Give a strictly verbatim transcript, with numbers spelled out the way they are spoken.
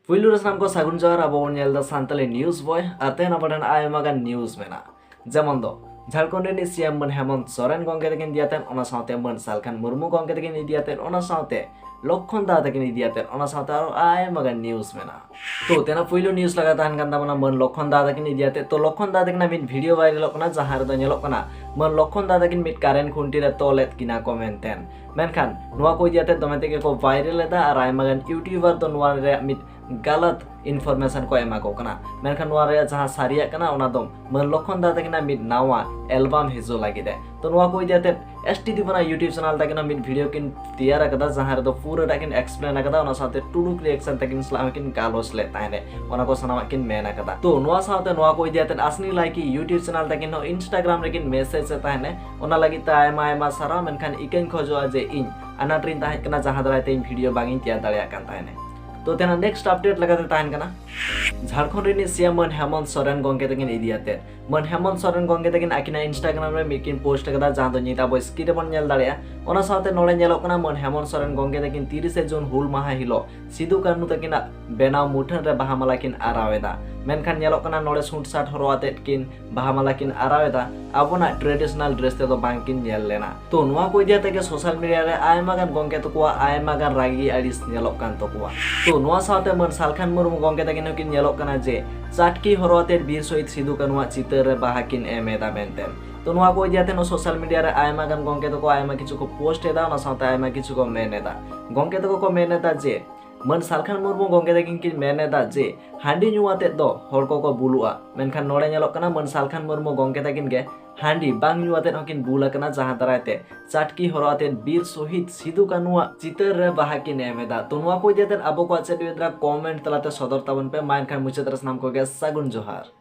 ᱯᱩᱭᱞᱩ ᱨᱮ ᱥᱟᱱᱟᱢ ᱠᱚ ᱥᱟᱹᱜᱩᱱ ᱡᱚᱦᱟᱨ᱾ ᱟᱵᱚ ᱵᱚᱱ ᱧᱮᱞ ᱮᱫᱟ ᱥᱟᱱᱛᱟᱞᱤ ᱱᱤᱭᱩᱡ ᱵᱚᱭ, ᱟᱨ ᱛᱮᱦᱮᱧ ᱟᱵᱚ ᱴᱷᱮᱱ ᱟᱭᱢᱟ ᱜᱟᱱ ᱱᱤᱭᱩᱡ ᱢᱮᱱᱟᱜᱼᱟ᱾ ᱡᱮᱢᱚᱱ ᱫᱚ ᱡᱷᱟᱲᱠᱷᱚᱸᱰ ᱨᱤᱱᱤᱡ ᱥᱤ ᱮᱢ ᱢᱟᱹᱱ ᱦᱮᱢᱚᱱᱛ ᱥᱚᱨᱮᱱ ᱜᱚᱝᱠᱮ ᱛᱟᱹᱠᱤᱱ ᱤᱫᱤᱭᱟᱛᱮᱫ, ᱚᱱᱟ ᱥᱟᱶᱛᱮ ᱢᱟᱹᱱ ᱥᱟᱞᱠᱷᱟᱱ ᱢᱩᱨᱢᱩ ᱜᱚᱝᱠᱮ ᱛᱟᱹᱠᱤᱱ ᱤᱫᱤᱭᱟᱛᱮᱫ, ᱚᱱᱟ ᱥᱟᱶᱛᱮ ᱞᱚᱠᱠᱷᱚᱱ ᱫᱟ ᱛᱟᱹᱠᱤᱱ ᱤᱫᱤᱭᱟᱛᱮᱫ, ᱚᱱᱟ ᱥᱟᱶᱛᱮ ᱟᱨᱚ ᱟᱭᱢᱟ ᱜᱟᱱ ᱱᱤᱭᱩᱡ ᱢᱮᱱᱟᱜᱼᱟ᱾ ᱛᱚ ᱛᱮᱱᱟᱜ ᱯᱩᱭᱞᱩ ᱱᱤᱭᱩᱡ ᱞᱟᱜᱟ ᱛᱟᱦᱮᱱ ᱠᱟᱱ ᱛᱟᱵᱚᱱᱟ ᱢᱟᱹᱱ ᱞᱚᱠᱠᱷᱚᱱ ᱫᱟ ᱛᱟᱹᱠᱤᱱ ᱤᱫᱤᱭᱟᱛᱮᱫ᱾ ᱛᱚ ᱞᱚᱠᱠᱷᱚᱱ ᱫᱟ ᱛᱟᱹᱠᱤᱱᱟᱜ ᱢᱤᱫ ᱵᱷᱤᱰᱤᱭᱳ ᱵᱷᱟᱭᱨᱟᱞᱚᱜ ᱠᱟᱱᱟ, ᱡᱟᱦᱟᱸ ᱨᱮᱫᱚ ᱧᱮᱞᱚᱜ ᱠᱟᱱᱟ ᱢᱟᱹᱱ ᱞᱚᱠᱠᱷᱚᱱ ᱫᱟ ᱛᱟᱹᱠᱤᱱ ᱢᱤᱫ ᱠᱟᱨᱮᱱ ᱠᱷᱩᱱᱴᱤ ᱨᱮ ᱛᱚᱞᱮᱫ ᱠᱤᱱᱟ ᱠᱚ ᱢᱮᱱᱛᱮ᱾ ᱢᱮᱱᱠᱷᱟᱱ ᱱᱚᱣᱟ ᱠᱚ ᱤᱫᱤᱭᱟᱛᱮᱫ ᱫᱚᱢᱮ ᱛᱮᱜᱮ ᱠᱚ ᱵᱷᱟᱭᱨᱟᱞ ᱮᱫᱟ, ᱟᱨ ᱟᱭᱢᱟ ᱜᱟᱱ ᱤᱭᱩᱴᱤᱭᱩᱵᱟᱨ ᱫᱚ ᱱᱚᱣᱟ ᱨᱮᱭᱟᱜ ᱢᱤᱫ ᱜᱟᱞᱟᱛ ᱤᱱᱯᱷᱚᱨᱢᱮᱥᱚᱱ ᱠᱚ ᱮᱢᱟ ᱠᱚ ᱠᱟᱱᱟ᱾ ᱢᱮᱱᱠᱷᱟᱱ ᱱᱚᱣᱟ ᱨᱮᱭᱟᱜ ᱡᱟᱦᱟᱸ ᱥᱟᱹᱨᱤᱭᱟᱜ ᱠᱟᱱᱟ, ᱚᱱᱟ ᱫᱚ ᱢᱟᱹᱱ ᱞᱚᱠᱠᱷᱚᱱ ᱫᱟ ᱛᱟᱹᱠᱤᱱᱟᱜ ᱢᱤᱫ ᱱᱟᱣᱟ ᱮᱞᱵᱟᱢ ᱦᱤᱡᱩᱜ ᱞᱟᱹᱜᱤᱫ ᱮ᱾ ᱛᱚ ᱱᱚᱣᱟ ᱠᱚ ᱤᱫᱤᱭᱟᱛᱮᱫ ᱮᱥ ᱴᱤ ᱫᱤᱵᱚᱱᱟ ᱭᱩᱴᱤᱭᱩᱵ ᱪᱮᱱᱮᱞ ᱛᱟᱹᱠᱤᱱ ᱦᱚᱸ ᱢᱤᱫ ᱵᱷᱤᱰᱤᱭᱳ ᱠᱤᱱ ᱛᱮᱭᱟᱨ ᱟᱠᱟᱫᱟ, ᱡᱟᱦᱟᱸ ᱨᱮᱫᱚ ᱯᱩᱨᱟᱹᱴᱟᱜ ᱠᱤᱱ ᱮᱠᱥᱯᱞᱮᱱ ᱟᱠᱟᱫᱟ, ᱚᱱᱟ ᱥᱟᱶᱛᱮ ᱴᱩᱰᱩᱠ ᱨᱤᱭᱮᱠᱥᱚᱱ ᱛᱟᱹᱠᱤᱱ ᱥᱟᱞᱟᱜ ᱦᱚᱸᱠᱤᱱ ᱜᱟᱞᱚᱪ ᱞᱮᱫ ᱛᱟᱦᱮᱸᱱ᱾ ᱚᱱᱟ ᱠᱚ ᱥᱟᱱᱟᱢᱟᱜ ᱠᱤᱱ ᱢᱮᱱ ᱟᱠᱟᱫᱟ᱾ ᱛᱚ ᱱᱚᱣᱟ ᱥᱟᱶᱛᱮ ᱱᱚᱣᱟ ᱠᱚ ᱤᱫᱤᱭᱟᱛᱮᱫ ᱟᱥᱱᱤ ᱞᱟᱭᱠᱤ ᱭᱩᱴᱤᱭᱩᱵ ᱪᱮᱱᱮᱞ ᱛᱟᱹᱠᱤᱱ ᱦᱚᱸ ᱤᱱᱥᱴᱟᱜᱨᱟᱢ ᱨᱮᱠᱤᱱ ᱢᱮᱥᱮᱡᱽ ᱮᱫ ᱛᱟᱦᱮᱸᱱ᱾ ᱚᱱᱟ ᱞᱟᱹᱜᱤᱫ ᱛᱮ ᱟᱭᱢᱟ ᱟᱭᱢᱟ ᱥᱟᱨᱦᱟᱣ, ᱢᱮᱱᱠᱷᱟᱱ ᱤᱠᱟᱹᱧ ᱠᱷᱚᱡᱚᱜᱼᱟ ᱡᱮ ᱤᱧ ᱟᱱᱟᱴ ᱨᱤᱧ ᱛᱟᱦᱮᱸ ᱠᱟᱱᱟ, ᱡᱟᱦᱟᱸ ᱫᱟᱨᱟᱭ ᱛᱮ ᱤᱧ ᱵᱷᱤᱰᱤᱭᱳ ᱵᱟᱝ ᱤᱧ ᱛᱮᱭᱟᱨ ᱫᱟᱲᱮᱭᱟᱜ ᱠᱟᱱ ᱛᱟᱦᱮᱸᱱ᱾ ᱛᱚ ᱛᱮᱱᱟᱜ ᱱᱮᱠᱥᱴ ᱟᱯᱰᱮᱴ ᱞᱮᱠᱟᱛᱮ ᱛᱟᱦᱮᱸᱱ ᱠᱟᱱᱟ ᱡᱷᱟᱲᱠᱷᱚᱸᱰ ᱨᱤᱱᱤᱡ ᱥᱤ ᱮᱢ ᱢᱟᱹᱱ ᱦᱮᱢᱚᱱᱛ ᱥᱚᱨᱮᱱ ᱜᱚᱝᱠᱮ ᱛᱟᱹᱠᱤᱱ ᱤᱫᱤᱭᱟᱛᱮᱫ᱾ ᱢᱟᱹᱱ ᱦᱮᱢᱚᱱᱛ ᱥᱚᱨᱮᱱ ᱜᱚᱝᱠᱮ ᱛᱟᱹᱠᱤᱱ ᱟᱹᱠᱤᱱᱟᱜ ᱤᱱᱥᱴᱟᱜᱨᱟᱢ ᱨᱮ ᱢᱤᱫ ᱠᱤᱱ ᱯᱳᱥᱴ ᱟᱠᱟᱫᱟ, ᱡᱟᱦᱟᱸ ᱫᱚ ᱱᱤᱛ ᱟᱵᱚ ᱥᱠᱨᱤᱱ ᱨᱮᱵᱚᱱ ᱧᱮᱞ ᱫᱟᱲᱮᱭᱟᱜᱼᱟ᱾ ᱚᱱᱟ ᱥᱟᱶᱛᱮ ᱱᱚᱰᱮ ᱧᱮᱞᱚᱜ ᱠᱟᱱᱟ ᱢᱟᱹᱱ ᱦᱮᱢᱚᱱᱛ ᱥᱚᱨᱮᱱ ᱜᱚᱝᱠᱮ ᱛᱟᱹᱠᱤᱱ ᱛᱤᱨᱤᱥᱮ ᱡᱩᱱ ᱦᱩᱞ ᱢᱟᱦᱟ ᱦᱤᱞᱳᱜ ᱥᱤᱫᱩ ᱠᱟᱹᱱᱦᱩ ᱛᱟᱹᱠᱤᱱᱟᱜ ᱵᱮᱱᱟᱣ ᱢᱩᱴᱷᱟᱹᱱ ᱨᱮ ᱵᱟᱦᱟ ᱢᱟᱞᱟ ᱠᱤᱱ ᱟᱨᱟᱣ ᱮᱫᱟ᱾ ᱢᱮᱱᱠᱷᱟᱱ ᱧᱮᱞᱚᱜ ᱠᱟᱱᱟ ᱱᱚᱰᱮ ᱥᱩᱴ ᱥᱟᱴ ᱦᱚᱨᱚᱜ ᱟᱛᱮᱫ ᱠᱤᱱ ᱵᱟᱦᱟ ᱢᱟᱞᱟ ᱠᱤᱱ ᱟᱨᱟᱣ ᱮᱫᱟ, ᱟᱵᱚᱱᱟᱜ ᱴᱨᱮᱰᱤᱥᱚᱱᱟᱞ ᱰᱨᱮᱥ ᱛᱮᱫᱚ ᱵᱟᱝ ᱠᱤᱱ ᱧᱮᱞ ᱞᱮᱱᱟ᱾ ᱛᱚ ᱱᱚᱣᱟ ᱠᱚ ᱤᱫᱤ ᱠᱟᱛᱮ ᱜᱮ ᱥᱳᱥᱟᱞ ᱢᱤᱰᱤᱭᱟ ᱨᱮ ᱟᱭᱢᱟ ᱜᱟᱱ ᱜᱚᱝᱠᱮ ᱛᱟᱠᱚᱣᱟᱜ ᱟᱭᱢᱟ ᱜᱟᱱ ᱨᱟᱹᱜᱤ ᱟᱹᱲᱤᱥ ᱧᱮᱞᱚᱜ ᱠᱟᱱ ᱛᱟᱠᱚᱣᱟ᱾ ᱛᱚ ᱱᱚᱣᱟ ᱥᱟᱶᱛᱮ ᱢᱟᱹᱱ ᱥᱟᱞᱠᱷᱟᱱ ᱢᱩᱨᱢᱩ ᱜᱚᱝᱠᱮ ᱛᱟᱹᱠᱤᱱ ᱦᱚᱸᱠᱤᱱ ᱧᱮᱞᱚᱜ ᱠᱟᱱᱟ ᱡᱮ ᱪᱟᱴᱠᱤ ᱦᱚᱨᱚᱜ ᱟᱛᱮᱫ ᱵᱤᱨ ᱥᱚᱦᱤᱫ ᱥᱤᱫᱩ ᱠᱟᱹᱱᱩᱣᱟᱜ ᱪᱤᱛᱟᱹᱨ ᱨᱮ ᱵᱟᱦᱟ ᱠᱤᱱ ᱮᱢ ᱮᱫᱟ ᱢᱮᱱᱛᱮ᱾ ᱛᱚ ᱱᱚᱣᱟ ᱠᱚ ᱤᱫᱤ ᱠᱟᱛᱮ ᱦᱚᱸ ᱥᱳᱥᱟᱞ ᱢᱤᱰᱤᱭᱟ ᱨᱮ ᱟᱭᱢᱟ ᱜᱟᱱ ᱜᱚᱝᱠᱮ ᱛᱟᱠᱚ ᱟᱭᱢᱟ ᱠᱤᱪᱷᱩ ᱠᱚ ᱯᱳᱥᱴ ᱮᱫᱟ, ᱚᱱᱟ ᱥᱟᱶᱛᱮ ᱟᱭᱢᱟ ᱠᱤᱪᱷᱩ ᱠᱚ ᱢᱮᱱ ᱮᱫᱟ᱾ ᱜᱚᱝᱠᱮ ᱛᱟᱠᱚ ᱠᱚ ᱢᱮᱱ ᱮᱫᱟ ᱡᱮ ᱢᱟᱹᱱ ᱥᱟᱞᱠᱷᱟᱱ ᱢᱩᱨᱢᱩ ᱜᱚᱝᱠᱮ ᱛᱟᱹᱠᱤᱱ ᱠᱤᱱ ᱢᱮᱱ ᱮᱫᱟ ᱡᱮ ᱦᱟᱺᱰᱤ ᱧᱩ ᱟᱛᱮᱫ ᱫᱚ ᱦᱚᱲ ᱠᱚᱠᱚ ᱵᱩᱞᱩᱜᱼᱟ, ᱢᱮᱱᱠᱷᱟᱱ ᱱᱚᱰᱮ ᱧᱮᱞᱚᱜ ᱠᱟᱱᱟ ᱢᱟᱹᱱ ᱥᱟᱞᱠᱷᱟᱱ ᱢᱩᱨᱢᱩ ᱜᱚᱝᱠᱮ ᱛᱟᱹᱠᱤᱱ ᱜᱮ ᱦᱟᱺᱰᱤ ᱵᱟᱝ ᱧᱩ ᱟᱛᱮᱫ ᱦᱚᱸᱠᱤᱱ ᱵᱩᱞ ᱟᱠᱟᱱᱟ, ᱡᱟᱦᱟᱸ ᱫᱟᱨᱟᱭ ᱛᱮ ᱪᱟᱴᱠᱤ ᱦᱚᱨᱚᱜ ᱟᱛᱮᱫ ᱵᱤᱨ ᱥᱚᱦᱤᱫ ᱥᱤᱫᱩ ᱠᱟᱹᱱᱩᱣᱟᱜ ᱪᱤᱛᱟᱹᱨ ᱨᱮ ᱵᱟᱦᱟ ᱠᱤᱱ ᱮᱢ ᱮᱫᱟ᱾ ᱛᱚ ᱱᱚᱣᱟ ᱠᱚ ᱤᱫᱤ ᱠᱟᱛᱮᱫ ᱟᱵᱚ ᱠᱚᱣᱟᱜ ᱪᱮᱫ ᱦᱩᱭᱩᱜ ᱠᱟᱱᱟ, ᱠᱚᱢᱮᱱᱴ ᱛᱟᱞᱟᱛᱮ ᱥᱚᱫᱚᱨ ᱛᱟᱵᱚᱱ ᱯᱮ᱾ ᱢᱟ ᱮᱱᱠᱷᱟᱱ ᱢᱩᱪᱟᱹᱫ ᱨᱮ ᱥᱟᱱᱟᱢ ᱠᱚᱜᱮ ᱥᱟᱹᱜᱩᱱ ᱡᱚᱦᱟᱨ᱾